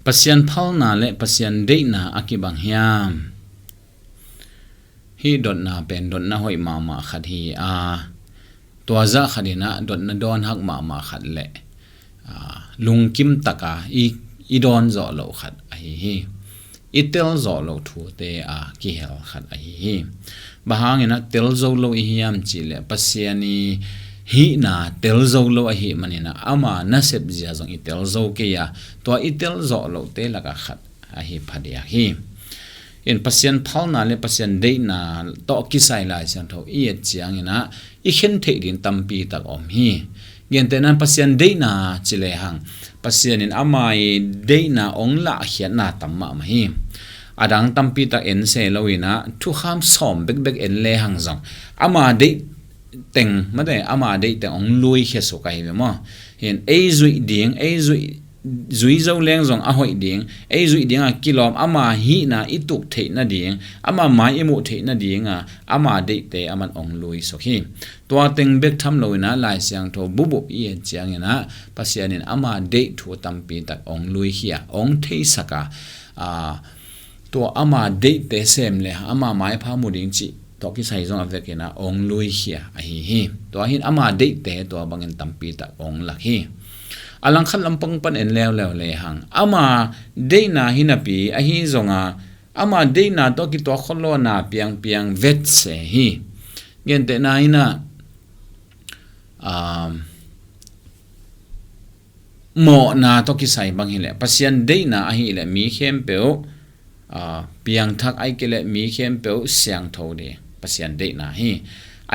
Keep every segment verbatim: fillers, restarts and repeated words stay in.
Pasian phalna le Pasian deihna a kibang hiam? Hih dotna pen dotna hoih mahmah khat hi a, tua zah khatin ah dotna dawn hak mahmah khat le, aa, lungkim taka i, i dawn zawh loh khat ahi hi. I tel zawh loh thute a kihel khat ahi hi. Bang hangin ah tel zo lo i hiam cihleh Pasian i hihna tel zo lo ahih manin ah ama nasep zia zong i tel zo kei a, tua i tel zawh lohte lakah khat ahi phadiak hi. In Pasian phalna le Pasian deihna tawh kisai Lai Siangtho i et ciangin ah i khen theih ding tampi tak om hi. Gentehna Pasian deihna ci lehang Pasian in ama i deihna ong lahkhiatna tam mahmah hi. A dang tampi tak en se lo in ah thukham sawm bekbek en lehang zong ama deih teng, mate, ama deih teng ong luikhia suk ahi ve maw. Hin ei zuih ding, ei zuih zui zo leng zong a hoih ding, ei zuih ding a kilawm, ama hihna i tuk theih nading, ama mai i muh theih nading a, ama deihte aman ong lui suk hi. Tua teng bek tham lo in ah Lai Siangtho bubup i et ciangin ah Pasian in ama deih thu tampi tak ong luikhia, ong theisak a, aa, tua ama deihte sem le ama maipha mu ding cih tawh kisai zong a vekin ah ong luikhia ahi hi. Tua hin ama deihte tua bangin tampi tak ong lak hi. A langkhat lampang pan en leuleu lehang ama deihna hi napi ahi zonga ama deihna tawh kituak khol lo a na piangpiang vet se hi. Gentehna in ah, um, mawhna tawh kisai bang hileh Pasian deihna ahileh mi khempeuh, aa, piangthak, ahih kei leh mi khempeuh siangtho ding Pasian deihna hi.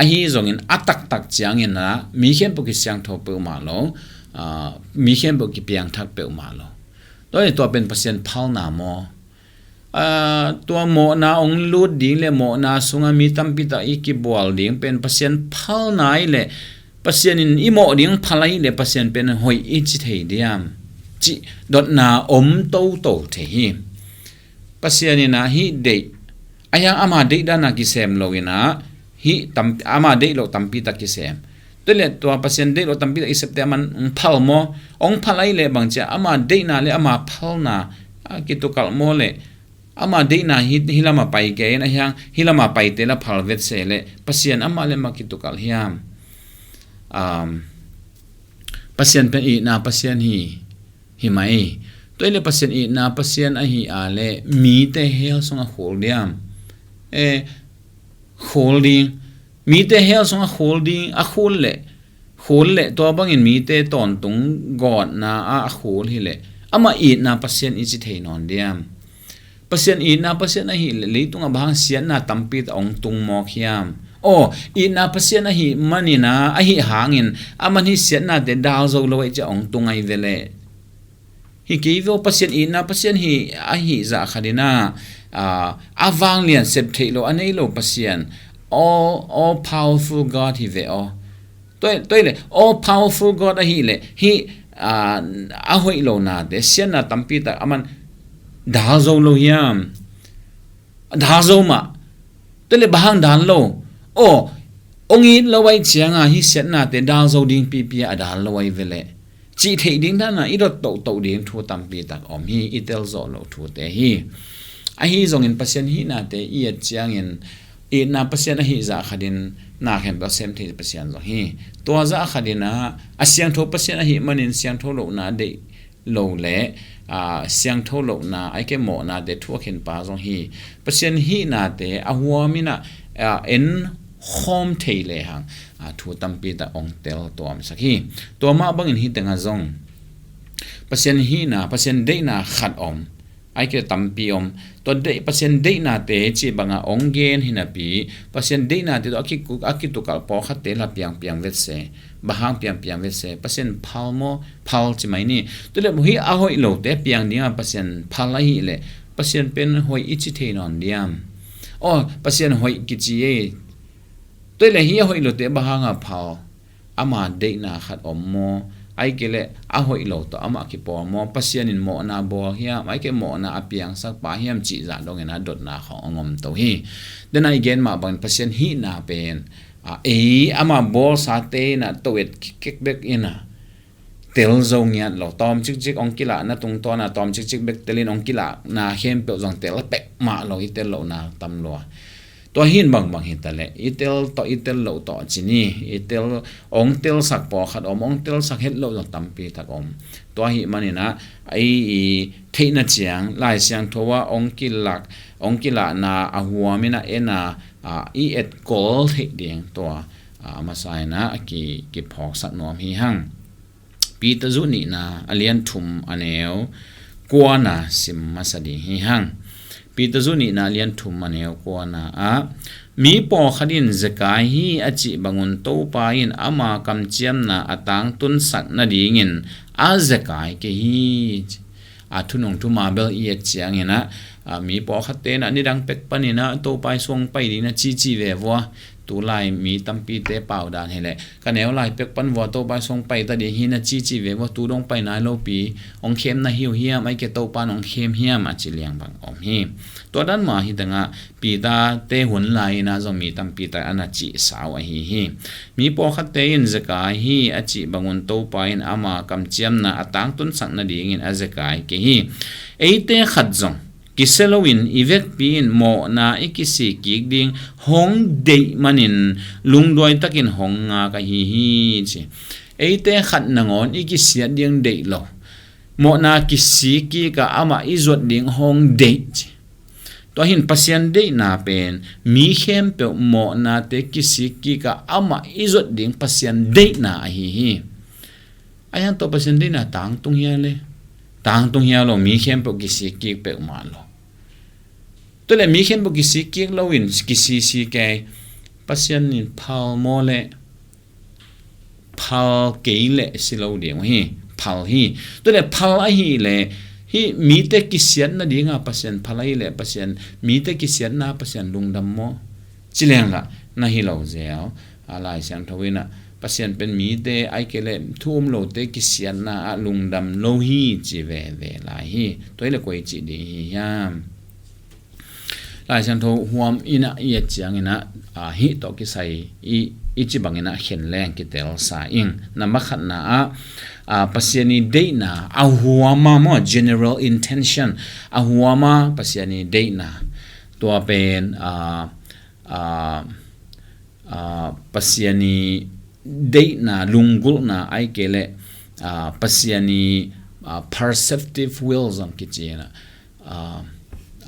Ahi zongin a taktak ciangin ah mi khempeuh kisiangtho peuhmah lo, aa, mi khempeuh kipiangthak peuhmah lo. Tua hi, tua pen Pasian phalna maw? Aa, tua mawhna ong lut ding le mawhna sunga mi tampi tak i kibual ding pen Pasian phalna i le Pasian in i mawh ding phal ahi le Pasian pen hoih i ci thei diam? Cih dotna om toto thei hi. Pasian in ah hih deih, a hiang ama deih dana kisem lo in ah hih tam, ama deih loh tampi tak kisem. Tua le tua Pasian deih loh tampi tak i septe aman ong phal maw? Ong phal ahi le bang cia ama deihna le ama phalna a kitukalh maw le ama deihna hi, hi lama pai kei in a hiang hi lama paite la phal vet se le Pasian amah le amah kitukalh hiam? Um, Pasian pen itna Pasian hi, hi mai. Tua i le Pasian itna Pasian ahi a le mite hell sung a khul diam? E, khul ding. Mite hell sung a khul ding, a khul le, khul le tua bangin mite tawntung gawtna a, a khul hileh amah itna Pasian i ci thei nawn diam? Pasian itna Pasian ahih leh leitungah bang hang siatna tampi tak ong tung mawk hiam? Aw, itna Pasian ahih manin ah, ahih hangin aman hih siatnate dal zo lo ahih ciah ong tung ahi ve leh. Hi kei ve aw, Pasian itna Pasian hi ahih zah khat in ah, aa, a vanglian sep theih lo a nei lo Pasian, all, all powerful God hi ve aw. Tua, tua i le all powerful God ahih leh hih, aa, a hoih lo nate, siatna tampi tak aman dal zo lo hiam? Dal zo mah. Tua le bang hang dal lo? Aw, ong it lo ahih cianga hih siatnate dal zo ding pipi a dal lo ahi ve leh. Cih theih ding dana i dot tohtoh ding thu tampi tak om hi, i tel zawh loh thute hi. Ahi zongin Pasian hihnate i et ciangin itna Pasian ahih zah khatin na khempeuh a sem thei Pasian zong hi. Tua zah khatin ah a siangtho Pasian ahih manin siangtho lohna a deih lo le, aa, siangtho lohna, ahih kei leh mawhnate thu a khenpa zong hi. Pasian hihnate a huam in ah, aa, en khawm thei lehang, aa, thu tampi tak ong tel tuamsak hi. Tua mah bangin hih tengah zong Pasian hihna, Pasian deihna khat om, ahih kei leh tampi om. Tua deih, Pasian deihnate cih banga ong gen hi napi, Pasian deihnate tawh a kiku-, a kitukalh pawlkhatte la piangpiang vet se. Bang hang piangpiang vet se? Pasian phal maw? Phal ci mai ni. Tua le hih a hoih lote piang dinga Pasian phal ahih leh Pasian pen hoih i ci thei nawn diam? Aw, Pasian hoih kici ei. Tua le hih a hoih lote bang hanga phal? Ama deihna khat om maw? Ahih kei leh a hoih lo tawh amah kipawl maw? Pasian in mawhna bawl hiam? Ahih kei leh mawhna a piangsak pa hiam cih zah dongin a dotna khawng a ngom to hi. Dena i gen mah bangin Pasian hihna pen, a, ei ama bawlsate in a to et kikek bek in a, tel zo ngiat lo. Tawm cikcik hong kilahna tungtawna tawm cikcik bek telin hong kilahna khempeuh zong tel pek mah lo, i tel lohna tam lua. Tua hin bangbang hi ta leh i tel tawh i tel loh tawh ci ni. I tel, hong telsak pawlkhat om, hong telsak het loh zong tampi tak om. Tua hi maninah ei i theihna ciang Lai Siangtho ah hong kilak, hong kilahna a huamin a en a, a, i etkol theih ding tua, a, masa inah a ki, kiphawksak nuam hi hang. Peter zu nihna a lian thum a neu kuana sim masa ding hi hang. Peter zu nihna a lian thum a neu kuana ah, mi pawlkhat in zekai hi a cih bangun Topa in ama kamciamna a tangtunsak nadingin a zekai kei hi. A thunung thuma bel i et cianginah, a, mi pawlkhatte inah nidang pek paninah Topa i suang pai ding na cici ve vua. Tulai mi tampite pau dan hileh ka neu lai pek pan vua Topa i suang pai ta ding hi na cici ve vua, tu dong pai nai lopi, hong khem na hiu hiam, ai ke Topa in hong khem hiam a ci liang bang om hi. Tua dan mah hi tangah Peter te hun lai inah zong mi tampi tak a na cihsa uh ahi hi. Mi pawlkhatte in zekai hi a cih bangun Topa in ama kamciamna a tangtunsak nadingin a zekai kei hi. Eite khat zong kisia loin i vekpi in mawhna i kisik kik ding hong deih manin lungduai takin hong ngak ahi hi ci. Eite khat nangawn i kisiat ding deih lo, mawhna kisik kik a amah i zuat ding hong deih ci. Tua hin Pasian deihna pen mi khempeuh mawhnate kisik kik a amah i zuat ding Pasian deihna ahi hi. A hiang tawh Pasian deihna tangtung hia le? Tangtung hia lo, mi khempeuh kisik kik peuhmah lo. Tua le mi khempeuh kisik kik loin kisisi kei, Pasian in phal maw le? Phal kei leh si lo ding uh hi. Phal hi. Tua le phal ahi le, hi mite kisiatna dinga Pasian phal ahi le, Pasian, mite kisiatna Pasian lungdam maw? Ci lenglah na hi lo zel. A, Lai Siangtho inah Pasian pen mite ai ke le thu um lote kisiatna ah lungdam lo hi ci veve lai hi. Tua hi le koi cih ding hi hiam? Lai Siangtho huam inah i et cianginah, a, hih tawh kisai i, i ci banginah khen leng kitelsa ing. Namba khatna ah, a, Pasian i deihna a huama maw, general intention a huama Pasian i deihna. Tua pen, a, a, a, Pasian i deihna, lunggulhna ai ke le, a, Pasian i, a, perceptive will zong kici inah, a,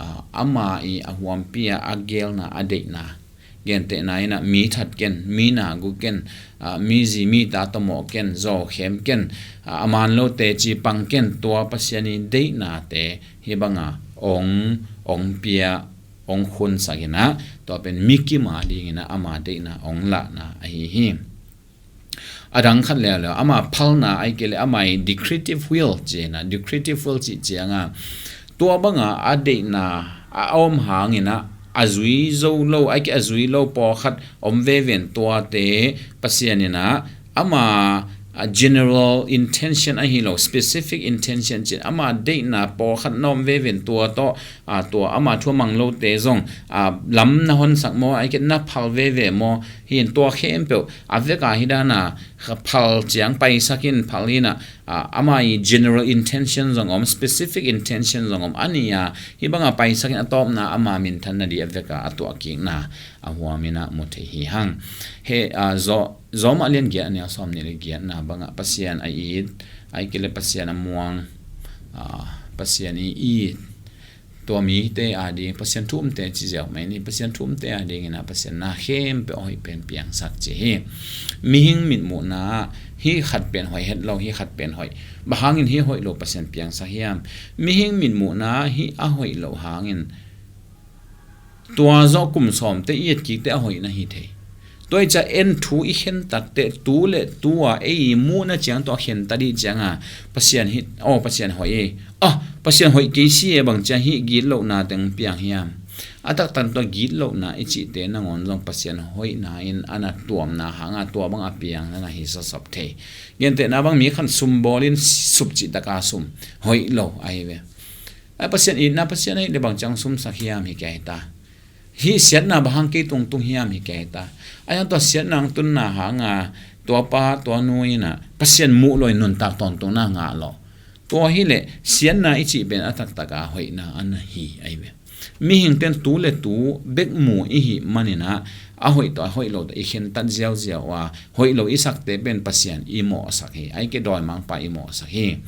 a, ama i a huampi a a gelna a deihna. Gentehna inah mi that ken, mi nagu ken, a, mi zi mi ta tawmawh ken, zawkhem ken, a, a man lo teci pang ken, tua Pasian i deihnate hi banga ong, ong pia, ong khunsak inah, tua pen mi kim a dinginah ama deihna ong lahna ahi hi. A dang khat leuleu, ama phalna ai ke le ama i decretive will ci inah, decretive will cih cianga tua banga a deihna a om hanginah a zui zo lo, ai ke a zui lo pawlkhat om veven tuate Pasian inah ama, a, general intention ahi lo, specific intention cin ama deihna pawlkhat na om veven tua tawh, a, tua ama thu a mang lote zong, a, lam na honsak maw, ai ke na phal veve maw, hi in tua khempeuh a veka hi dana phal ciang paisak in phal inah, a, ama i general intention zong om, specific intention zong om, a nih a hi banga paisak in a tawpna ama minthan nading a veka a tuah kikna a huam inah mu thei hi hang. He, a, Zo-, Rom a lian giat a neu sawm nih le giatna bangah Pasian a it, ai ke le Pasian a muang, a, Pasian i it, tua mite a ding, Pasian thu umte ci ziau mai ni, Pasian thu umte a dinginah Pasian na khempeuh a hoih pen piangsak ci hi. Mihing mitmuhna ah hih khat pen hoih het lo, hih khat pen hoih. Bang hangin hih hoih lo Pasian piangsak hiam? Mihing mitmuhna ah hih a hoih lo hangin tua zawh kum sawmte i etkikte a hoih na hi thei. Tua i ca en thu i khentakte tu le tu a ei i muhna ciang tua khentat i cianga Pasian hi, aw, Pasian hoih e. Ah, Pasian hoih kei si e bang ciang hih gitlohna teng piang hiam? A taktak tua gitlohna i cihte nangawn zong Pasian hoihna in a na tuamna hanga tua bang a piang na na hi sawsawp thei. Gentehna bang mi khan sum bawlin sup cihtaka sum hoih lo ahi ve. A Pasian itna, Pasian a it le bang ciang sumsak hiam hi kei ta. Hih siatna bang hang kei tungtung hiam hi kei ta. A hiang tua siatna ang tunna hanga tua pa tua nu in ah Pasian muh lo in nuntak tawntungna ngah lo. Tua hileh siatna i cih pen a taktak a hoihna a na hi ahi ve. Mihingte'n tu le tu bek mu i hih manin ah a hoih tawh a hoih lo tawh i khentat ziauziau a, hoih lo i sakte pen Pasian i mawhsak hi. Ahih kei leh dawimangpa i mawhsak hi.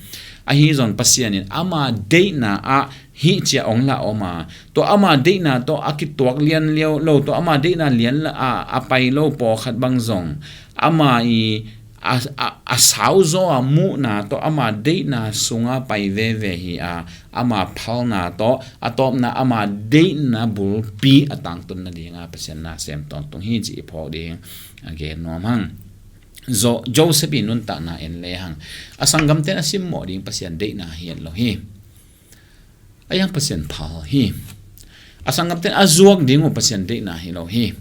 Ahi zong Pasian in ama deihna ah hih ci-a hong la om a, tua ama deihna tawh a kituak lian liau lo, tua ama deihna lian la a, a pai lo pawlkhat bang zong ama i a, a, a sauzaw a muhna tawh ama deihna sungah pai veve hi a, ama phalna tawh a tawpna ama deihna bulpi a tangtun nadinga Pasian na sem tawntung hi cih i phawk ding a gen nuam hang. Zo-, Joseph i nuntakna en le hang, a sanggamte'n a simmawh ding Pasian deihna hi lo hi. Ahi hang Pasian phal hi. A sanggamte'n a zuak ding uh Pasian deihna hi lo hi.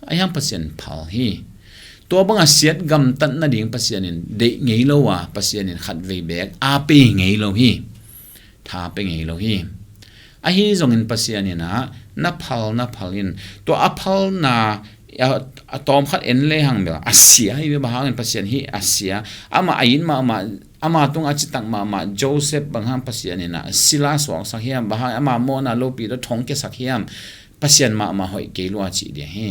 Ahi hang Pasian phal hi. Tua banga siat gamtat nading Pasian in deih ngei lo a, Pasian in khatvei bek a pia ngei lo hi. Tha pia ngei lo hi. Ahi zongin Pasian in ah na phal, na phal in, tua a phalna a, a tawmkhat en le hang bel a sia hi ve. Bang hangin Pasian hi a sia. Ama a it mahmah, ama tungah a citak mahmah Joseph bang hang Pasian in ah sila suaksak hiam? Bang hang ama mawhna lopi tawh thongkiasak hiam? Pasian mahmah hoih kei lua cih ding hi.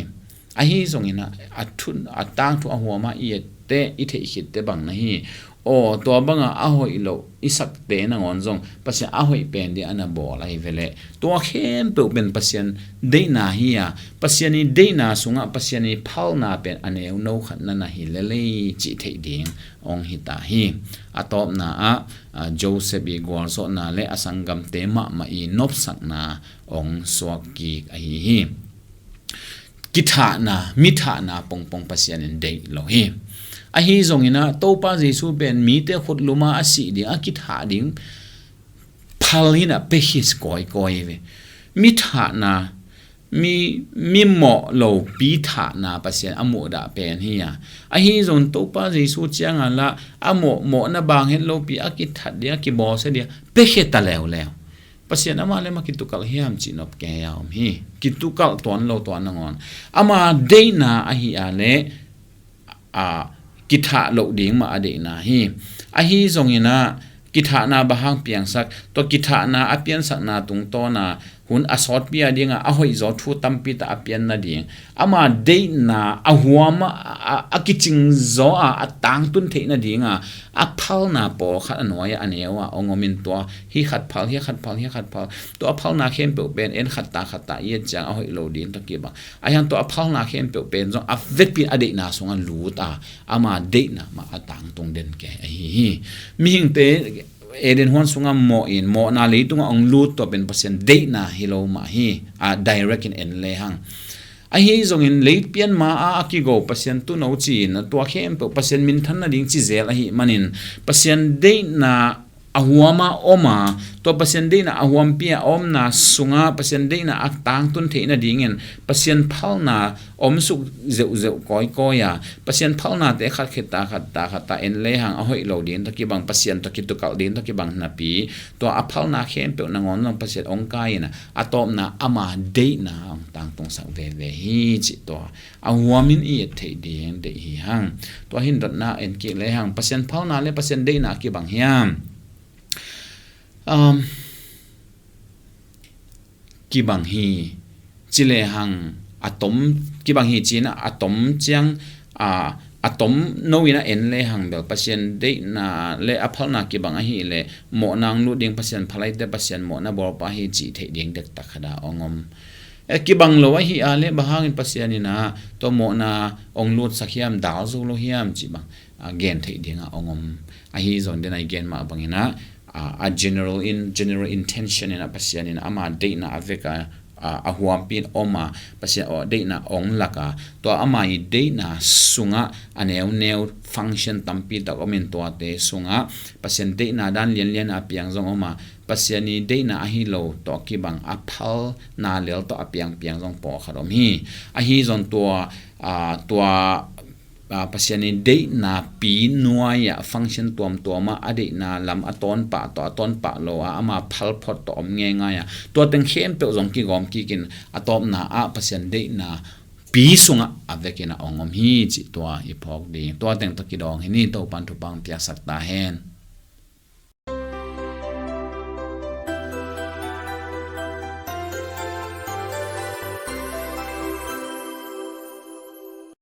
Ahi zongin ah a thu, a tangthu a huam a i etteh, i theih khitteh bang na hi. Aw, tua banga a hoih lo i sakte nangawn zong Pasian a hoih pen ding a na bawl ahi ve leh, tua khempeuh pen Pasian deihna hi a, Pasian i deihna sungah Pasian i phalna pen a neuno khat na na hi lel ei cih theih ding hong hi ta hi. A tawpna ah, a, Joseph i gualzawhna le a sanggamte mahmah i nopsakna hong suak kik ahi hi. Kithahna, mi thahna pongpong Pasian in deih lo hi. Ahi zongin ah Topa Jesu pen mite khutlum a a sih ding, a kithah ding phal hi in ah pia khit kawikawi ve. Mi thahna, mi, mi mawh lopi thahna Pasian a muhdah pen hi a. Ahi zongin Topa Jesu ciangah lah a mawh, mawhna bang het lopi a kithat ding, a kibawlsia ding pia khit ta leuleu. Pasian amah le amah kitukalh hiam cih nop kei a om hi. Kitukalh tuan lo, tuan nangawn. Ama deihna ahi a leh, a, kithah loh ding mah a deihna hi. Ahi zongin ah kithahna bang hang piangsak, tua kithahna a piansakna tungtawna hun a sawtpi a dinga a hoihzaw thu tampi tak a pian nading, ama deihna a huam a, a, a kicingzaw a, a tangtun theih nadinga a phalna pawlkhat a nuai-ah a neu-ah hong om in tua, hih khat phal, hih khat phal, hih khat phal. Tua a phalna khempeuh pen en khat ta khat ta i et ciang a hoih lo ding tawh kibang. Ahi hang tua a phalna khempeuh pen zong a vekpi in a deihna sungah lut a, ama deihna mah a tangtung den kei ahi hi. Mihingte Eden huan sungah mawh in, mawhna leitungah hong lut tua pen Pasian deihna hi lo mah hi. A direct in en le hang. Ahi zongin lei pian ma-a a kigo Pasian tuuno ci-in a tua khempeuh Pasian minthan nading ci zel ahih manin Pasian deihna a huama om a, tua Pasian deihna a huampi a omna sungah Pasian deihna a tangtun theih nadingin Pasian phalna omsuk zeuhzeuh kawikawi a, Pasian phalnate khat khit ta khat ta khat ta en le hang a hoih lo ding tawh kibang, Pasian tawh kitukalh ding tawh kibang napi, tua a phalna khempeuh nangawn zong Pasian hong kai in a, a tawpna ama deihna hong tangtungsak veve hi cih tua a huamin i et theih ding deih hi hang. Tua hin dotna en kik le hang, Pasian phalna le Pasian deihna kibang hiam? Um, kibang hi ci le hang, a tom, kibang hi ci-in a tom ciang, a, a tom no in a en le hang bel Pasian deihna le a phalna kibang ahih leh mawhna hong lut ding Pasian phalaite, Pasian mawhna bawlpa hi cih theih ding dektak khat a hong om. E, kibang lo ahih a leh bang hangin Pasian in a tua mawhna hong lutsak hiam, dal zo lo hiam cih bang a gen theih dingah hong om. Ahi zong den a i gen mah bangin a, a, a general in, general intention in a Pasian in ama deihna a vek a, a, a huampi in om a, Pasian aw deihna hong lak a, tua ama i deihna sungah a neuneu function tampi tak om in tuate sungah Pasian deihna dan lianlian a piang zong om a, Pasian i deihna ahi lo tawh kibang a phalna lel tawh a piangpiang zong pawlkhat om hi. Ahi zong tua, a, tua, a, Pasian i deihna pi nuai-ah function tuamtuam ah a deihna lam a tawnpah tawh a tawnpah lo a ama phalphot tawh om ngeingai a, tua teng khempeuh zong kigawm kikin a tawpna ah Pasian deihna pi sungah a vekin a hong om hi cih tua i phawk ding. Tua teng tawh kidawng hi ni. Topan thupha piaksak ta hen.